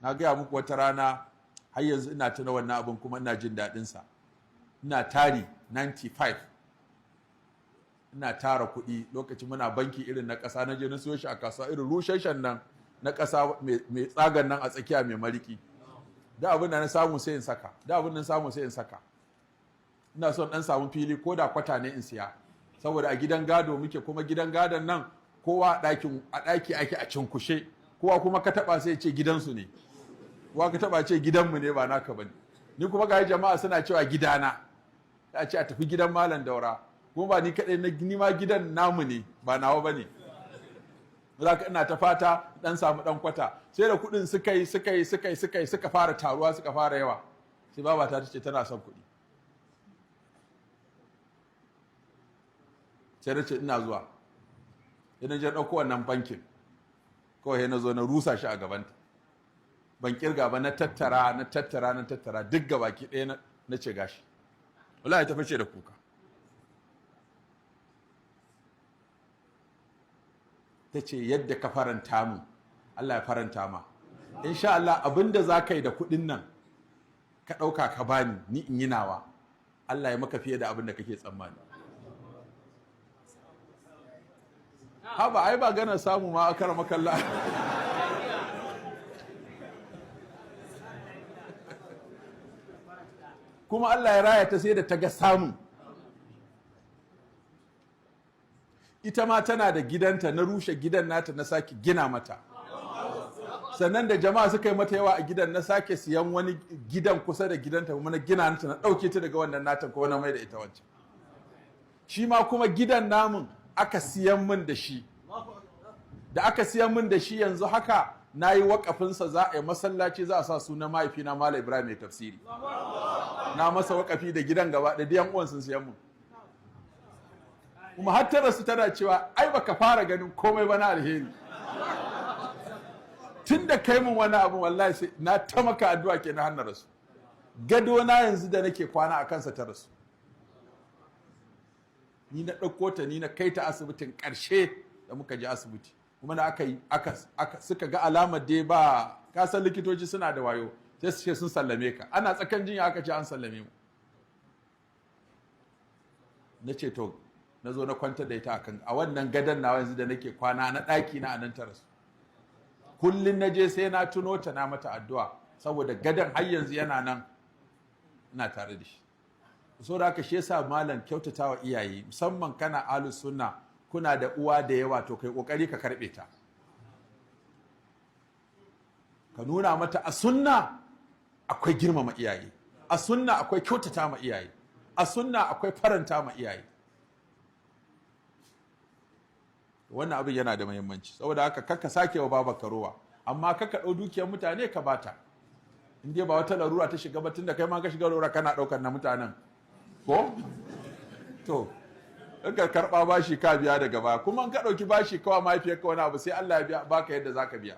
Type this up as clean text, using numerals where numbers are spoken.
Na gaya muku wata rana, har yanzu ina tuna wannan abin kuma ina jin daɗinsa. Ina tari 95, ina tara kuɗi. Lokacin muna banki irin na ƙasa, na je na siyo shi a kasuwa, irin rusheshen nan na ƙasa mai tsagan nan a tsakiya mai mariki. Da abin da na samu sai in saka, da abin da na samu sai in saka. Ina son ɗan samu fili ko da kwata ne in siya, saboda a gidan gado muke, kuma gidan gadon nan kowa a ɗaki ake a cinkushe. Kowa kuma ka taɓa sai ce gidansu ne, kowa ka taɓa ce gidanmu ne, ba naka bane. Ni kuma ga jama'a suna cewa gidana, ya ce a tafi gidan Malam Daura, kuma ba ni kaɗai na ni ma gidan namu ne, ba nawa ba ne. Za ka ina ta fata dan samu dan kwata. Sai da kuɗin suka yi suka yi suka yi suka yi, suka fara taruwa, suka fara yawa, sai babata ta ce tana son kuɗi. Sai na ce ina zuwa. Sai na je ɗauko wannan bankin kawai, na zo na rusa shi a gabanta. Ban kirga ba, na tattara, na tattara, na tattara duk gabaki ɗaya, na ce gashi. Wallahi ta fashe da kuka. Ta ce yadda ka faranta mu, Allah ya faranta ma. Insha Allah abinda za ka yi da kuɗin nan ka ɗauka ka bani ni in yi nawa, Allah ya maka fiye da abin da kake tsammani. Haba, ai ba gana samu ma akara makalla. Kuma Allah ya raya ta sai da ta ga samu. Ita ma tana da gidanta, na rushe gidan nata na sake gina mata. Sannan da jama'a suka yi mata yawa a gidan, na sake siyan wani gidan kusa da gidanta kuma na gina nata, na ɗauke ta daga wannan natan ko na mai da ita wancan. Shi ma kuma gidan namun aka siyan min da shi. Da aka siyan min da shi, yanzu haka na yi waƙafinsa, za a yi masallaci, za a sa sunan mahaifina Malam Ibrahim mai tafsiri. Na masa waƙafi da gidan gaba da diyan uwan sun siyan mun. Kuma har ta rasu tana cewa ai baka fara ganin komai ba na alheri tun da kai mun wani abu. Wallahi sai na ta maka addu'a ke na hannu rasu. Gado na yanzu da nake kwana a kansa ta rasu. Ni na ɗauko ta, ni na kai ta asibitin ƙarshe da muka je asibiti. Kuma da aka yi aka suka ga alamar dai ba, ka san likitoci suna da wayo, sai su ce sun sallame ka. Ana tsakan jinya aka ce an sallame mu. Na ce to, na zo na kwantar da ita akan a wannan gadon nawa yanzu da nake kwana na ɗaki na anan ta rasu. Kullum na je sai na tuno ta, na mata addu'a, saboda gadon har yanzu yana nan ina tare da shi. So da haka shi yasa malam, kyautatawa iyaye, musamman kana ahlus sunna, kuna da uwa da yawa, to kai kokari ka karbe ta, ka nuna mata a sunna akwai girmama iyaye, a sunna akwai kyautata ma iyaye, a sunna akwai faranta ma iyaye. Wannan abin yana da muhimmanci. Saboda haka kakka sake wa babarka rowa, amma kakka ɗau dukiyar mutane ka bata, in dai ba wata larura ta shiga ba, tunda kai ma ka shiga larura kana ɗaukar na mutanen ko. To in ka karɓa bashi ka biya daga baya, kuma in ka ɗauki bashi kawa mahaifiyarka wani abu, sai Allah ya biya baka yadda zaka biya.